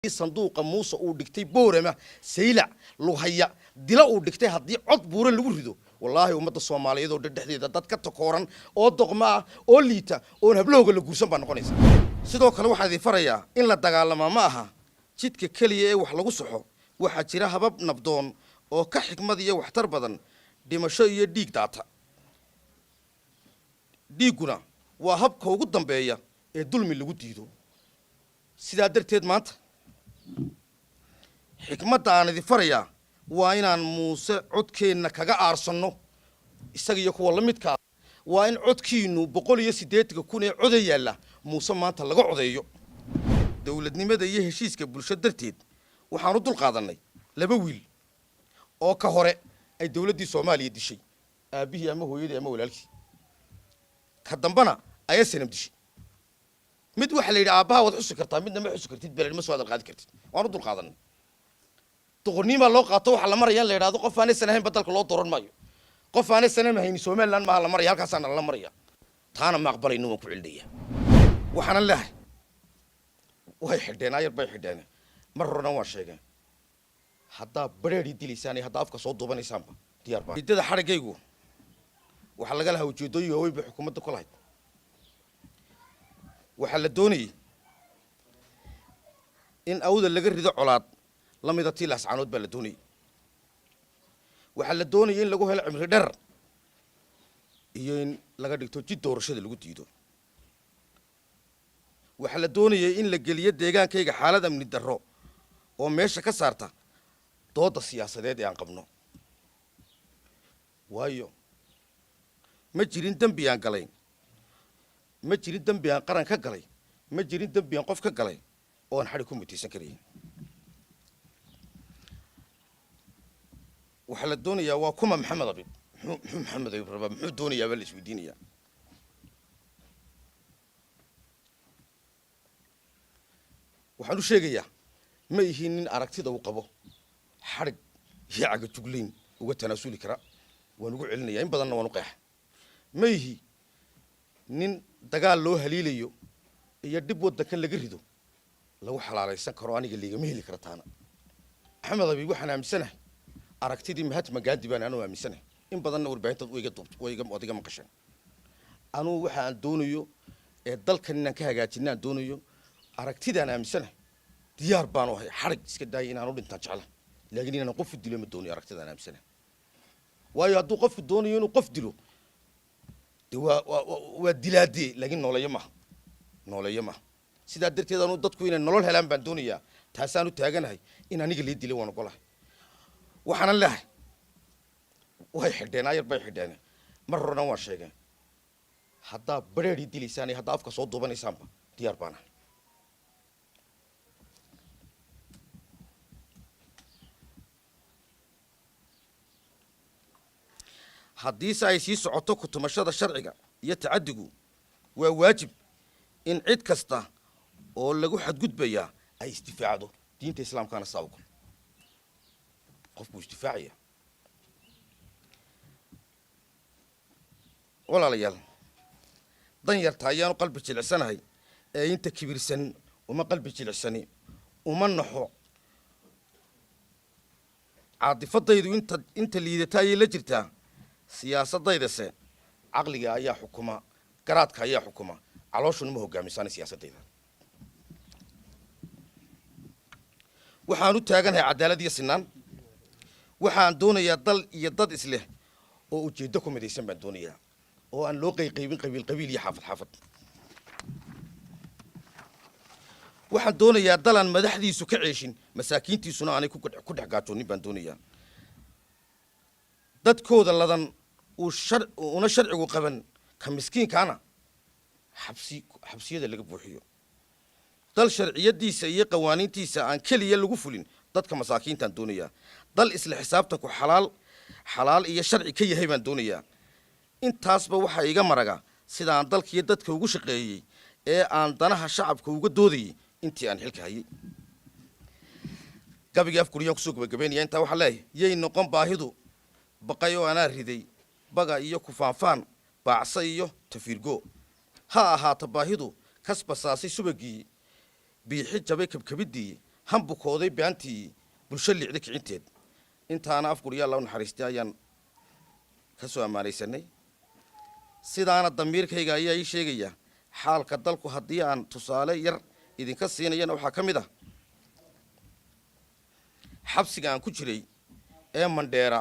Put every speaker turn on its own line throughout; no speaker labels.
Sanduuqa Muuse uu dhigtay Boorama, Saylac, Lughaya, Dila uu dhigtay, haddii cod buure lagu rido, wallaahi ummadda Soomaaliyeed oo dhan dhexdeeda dad ka takooran oo doqma ah oo liita oon hablahooga la guursan baa noqonaysa. Sidoo kale waxaan idin farayaa in la dagaalamaa ma aha jidka keliya ee wax lagu saxo. Waxaa jira habab nabdoon oo ka xikmad iyo waxtar badan dhimasho iyo dhiig daata. Dhiigguna waa habka ugu dambeeya ee dulmi lagu diido. Sidaa darteed maanta xikmadda aan idin farayaa waa inaan Muuse codkeenna kaga aarsanno, isaga iyo kuwa la midka ah. Waa in codkiinnu 180,000 ee coda yaalla Muuse maanta laga codeeyo. Dowladnimada iyo heshiiska bulsho darteed waxaan u dul qaadannay laba wiil oo ka hore ay dowladdii Soomaaliya dishay aabbihii ama hooyadii ama walaalkii, ka dambana ayaa SNM dishay. Mid waxaa la yidhi aabbaha waad xusi kartaa, midna ma xusi kartid, beled ma soo hadal qaadi kartid. Waan u dul qaadanay. Doqonniimaa loo qaato. Waxaa la maraya in la yidhahdo qof aan SNM ahayn ba dalka loo dooran maayo, qof aan SNM hayni Somaliland maaha la maraya. Halkaasaana lala maraya. Taana ma aqbalayno, waan ku celinaya. Waxaanan leehay way xidheen, ayar bay xidheen. Mar horena waan sheegeen, haddaa bareedii dilaysaan iyo haddaa afka soo duubanaysaanba diyaar baa. Ujeedada xadhiggaygu waxaa laga lahaa ujeeddooyin waaweyn bay xukuumadda ku lahayd. Waxaa la doonayey in Awda laga rido colaad la mida tii Laascaanood baa la doonayey. Waxaa la doonayay in lagu helo cimri dheer iyo in laga dhigto jid doorashada lagu diido. Waxaa la doonayay in la geliyo deegaankayga xaalad amni darro oo meesha ka saarta doodda siyaasadeed ee aan qabno. Waayo, ma jirin dembi aan galay, ma jirin dembi aan qaran ka galay, ma jirin dembi aan qof ka galay oo aan xadhig ku mutaysan karayn. Waxaa la doonayaa waa kuma Maxamed Abib? Muxuu Maxamed Abib rabaa? Muxuu doonayaa baa la isweydiinayaa. Waxaan u sheegayaa ma ihiin nin aragtida uu qabo xadhig iyo cagajuglayn uga tanaasuli kara. Waan ugu celinayaa, in badanna waan u qeexa. Ma ihi nin dagaal loo haliilayo iyo dhib waddanka laga rido lagu xalaalaysan karo. Aniga liigama heli kara taana. Maxamed Abiib, waxaan aaminsanahay aragtidii Mahatma Gandhi baan anuu aaminsanahay. In badanna warbaahintaad wayga duubt, wayga waad iga maqasheen. Anugu waxa aan doonayo ee dalkan inaan ka hagaajina aan doonayo, aragtidaan aaminsanahay, diyaar baanu ahay. Xadhig iska daaya, inaan u dhintaan jecla, laakiin inaan qof u dilo ma doonayo. Aragtidaan aaminsanahay, waayo hadduu qofku doonayo inuu qof dilo, de waa dilaadee, laakiin nooleeyo maaha, nooleeyo maaha. Sidaa darteed anuu dadku inay nolol helaan baan doonayaa. Taasaan u taaganahay. In aniga lii dilay waan ogolahay. Waxaanan leehay way xidheen, ayar bay xidheen. Mar horena waan sheegeen, haddaa bareedii dilaysaan iyo haddaa afka soo duubanaysaanba diyaar baan ahay. Haddiise ay sii socoto kutumashada sharciga iyo tacaddigu, waa waajib in cid kasta oo lagu xadgudbayaa ay isdifaacdo. Diinta Islaamkaana saa ogol, qof buu isdifaacaya. Walaalayaal, dan yarta ayaanu qalbi jilicsanahay ee inta kibirsan uma qalbi jilicsani, uma naxo. Caadifadaydu inta liidata ayay la jirtaa. Siyaasaddaydase caqliga ayaa xukuma, garaadka ayaa xukuma, calooshuna ma hogaamisaana siyaasaddayda. Waxaan u taaganahay cadaalad iyo sinaan. Waxaan doonayaa dal iyo dad isleh oo ujeeddo ku midaysan baan doonayaa, oo aan loo qayqaybin qabiil qabiil iyo xaafad xaafad. Waxaan doonayaa dal aan madaxdiisu ka ceeshin, masaakiintiisuna aanay ku dhex gaajoonin baan doonayaa. Dadkooda ladan uu shar una sharcigu qaban, ka miskiinkaana xabsi xabsiyada laga buuxiyo. Dal sharciyadiisa iyo qawaaniintiisa aan keliya lagu fulin dadka masaakiintaan doonayaa. Dal isla xisaabtanku xalaal xalaal iyo sharci ka yahay baan doonayaa. Intaasba waxaa iga maraga sida aan dalkiiyo dadka ugu shaqeeyey ee aan danaha shacabka uga doodayay intii aan xilka hayay. Gabigii afguriyaan kusoo gabagabaynaya. Intaa waxaa leeyahay: yay noqon baahidu baqay oo anaa riday baga iyo kufaanfaan, baacsa iyo tafiirgo. Ha ahaato baahidu kasbasaasay subagii, biixi jabay kabkabiddii. Hambukooday baantii bulsho liicda kicinteed. Intaana afguryaa la naxariistay ayaan ka soo ammaanaysanay. Sidaana damiirkayga ayaa ii sheegaya. Xaalka dalku haddii aan tusaale yar idinka siinayana, waxaa ka mid ah xabsiga aan ku jiray ee Mandheera.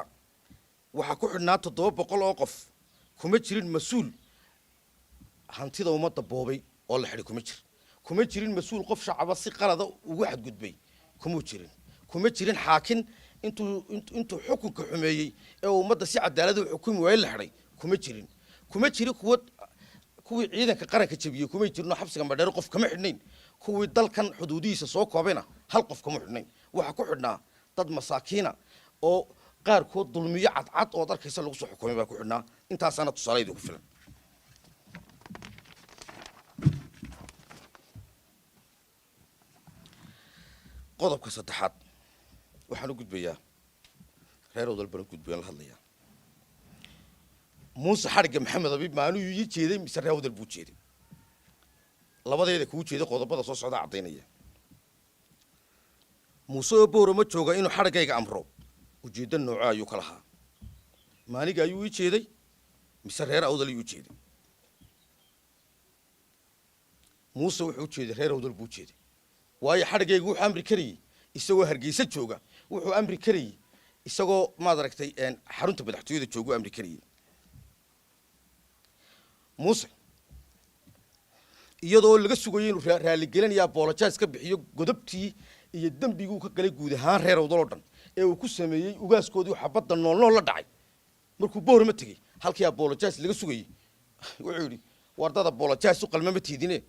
Waxaa ku xidhnaa 700 oo qof. Kuma jirin mas-uul hantida ummadda boobay oo la xidhay, kuma jir. Kuma jirin mas-uul qof shacaba si qalada ugu xadgudbay, kumuu jirin. Kuma jirin xaakin intuu xukunka xumeeyey ee ummadda si cadaalada u xukumi waayey la xidhay, kuma jirin. Kuma jirin kuwii ciidanka qaranka jabiyey, kumay jirin oo xabsiga Mandheero qof kama xidhnayn. Kuwii dalkan xuduudihiisa soo koobayna hal qof kama xidhnayn. Waxaa ku xidhnaa dad masaakiina oo qaarkood dulmiyo cadcad ood arkaysa lagu soo xukumay baa ku xidhnaa. Intaasaana tusaalaydu ku filan. Qodobka saddexaad waxaan u gudbayaa reer Odal baan u gudbayaan la hadlayaa. Muuse xadhigga Maxamed Abiib maanuu ii jeeday mise reer Awdal buu jeeday? Labadeeda kuu jeeday qodobada soo socda caddaynaya. Muuse oo Boorama jooga inuu xadhiggayga amro, ujeeddo nooco ayuu ka lahaa? Maaniga ayuu ii jeeday mise reer Awdal ayuu jeeday? Muuse wuxuu u jeeday reer Awdal buu jeeday, waayo xadhiggayga wuxuu amri karayey isagoo Hargeysa jooga, wuxuu amri karayey isagoo, maad aragtay, xarunta madaxtooyada joogu amri karayey. Muuse iyadoo laga sugayo inuu raaligelinaya, apologize ka bixiyo godobtii iyo dembiguu ka galay guud ahaan reer Awdal oo dhan ee uu ku sameeyey ugaaskoodii xabadda noolnool la dhacay, markuu Boorama tegey, halkii apologize laga sugayey, wuxuu yidhi: "War dad apologize u qalma ma tiidine,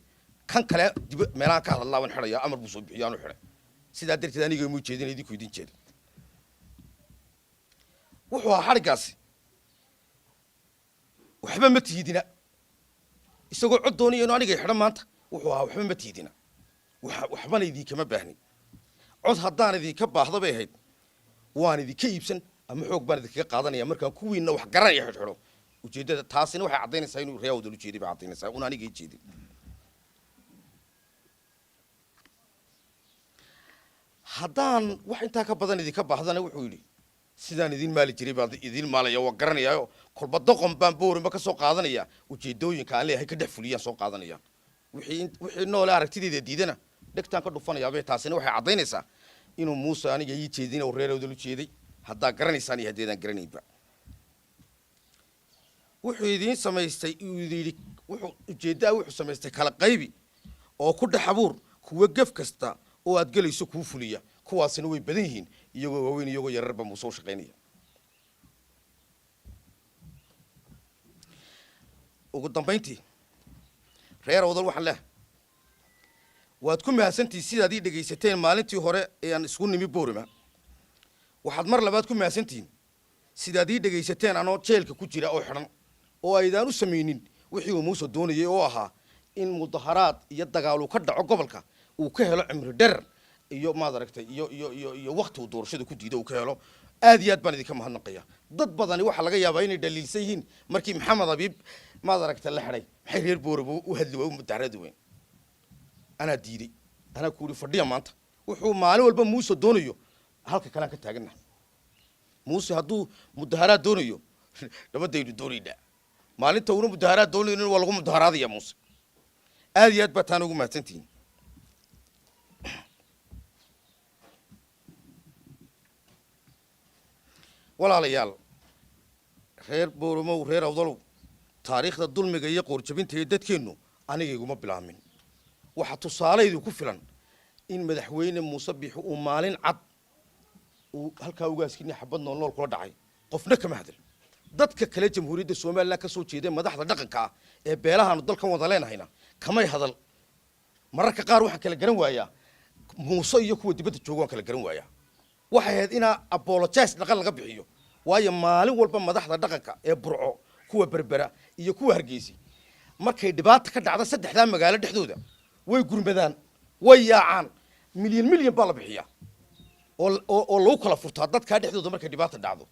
kan kale dib meelahaan ka hadalnaa waan xidhaya." Amar buu soo bixiyo, aanu xidhay. Sidaa darteed aniga muu jeedin, idinku idin jeeda. Wuxuu ahaa xadhiggaasi "waxba ma tiidina". Isagoo cod doonaya inuu aniga xidho maanta, wuxuu ahaa "waxba ma tiidina, waxbana idinkama baahnin. Cod haddaan idinka baahda bay ahayd, waan idinka iibsan ama xoog baan idinkaga qaadanaya markaan kuwiinna wax garanaya xidhxidho." Ujeeddada taasina waxay caddaynaysaa inuu reer Awdal ujeeday bay caddaynaysaa, una aniga ii jeedin. Haddaan wax intaa ka badan idinka baahdana, wuxuu yidhi, sidaan idin maali jiray baan idin maalaya, waa garanayaayo, kolba doqon baan Boorima ka soo qaadanaya, ujeedooyinka aan leeyahay ka dhex fuliyaan soo qaadanaya, wixii noole aragtideeda diidana dhegtaan ka dhufanayaabay. Taasina waxay caddaynaysaa inuu Muuse aniga ii jeedin oo reer Awdal u jeeday, haddaa garanaysaan iyo haddeedaan garanaynba. Wuxuu idiin samaystay, uu yidhi, wuxuu ujeeddaa wuxuu samaystay kala qaybi oo ku dhex abuur kuwa gef kasta oo aad gelayso kuu fuliya. Kuwaasina way badan yihiin, iyagoo waaweyn, iyagoo yararba Muuse u shaqaynaya. Ugu dambayntii, reer Awdal waxaan leehay: waad ku mahadsantihin sidaad ii dhegaysateen maalintii hore ee aan isku nimi Boorima. Waxaad mar labaad ku mahadsantihiin sidaad ii dhegaysateen anoo jeelka ku jira oo xidhan, oo aydaan u samaynin wixii uu Muuse doonayay oo ahaa in mudaharaad iyo dagaal uu ka dhaco gobolka, uu ka helo cimri dherer iyo, maad aragtay, iyo wakti uu doorashada ku diido uu ka helo. Aad iyo aad baan idinka mahadnaqaya. Dad badani waxaa laga yaabaa inay dhaliilsan yihiin markii Maxamed Abiib, maad aragtay, la xidhay, maxay reer Booraba u hadli waay, u mudaharaadi weyn? Anaa diiday, anaa ku yidhi fadhiya. Maanta wuxuu maalin walba Muuse doonayo halka kalean ka taagana. Muuse hadduu mudaharaad doonayo, nabadaynu doonaynaa. Maalinta uuna mudaharaad doonaynin, waa lagu mudaharaadaya Muuse. Aad iyo aad baa taana ugu mahadsantihiin. Walaalayaal reer Booromow, reer Awdalow, taariikhda dulmiga iyo qoorjabinta ee dadkeennu aniga iguma bilaamin. Waxaa tusaalaydu ku filan in madaxweyne Muuse Biixi uu maalin cad uu halkaa ugaaskiini xabad nool nool kula dhacay, qofna kama hadal. Dadka kale Jamhuuriyadda Somalilan ka soo jeeday, madaxda dhaqanka ah ee beelahaanu dalkan wada leenahayna, kamay hadal. Mararka qaar waxaan kala garan waayaa Muuse iyo kuwa dibadda jooga, waan kala garan waayaa. Waxay ahayd inaa apologize dhaqan laga bixiyo, waayo maalin walba madaxda dhaqanka ee Burco, kuwa Berbera iyo kuwa Hargeysi, markay dhibaata ka dhacda saddexdaa magaalo dhexdooda, way gurmadaan, way yaacaan, milyan milyan baa la bixiyaa oo lagu kala furtaa dadkaa dhexdooda markay dhibaata dhacdo.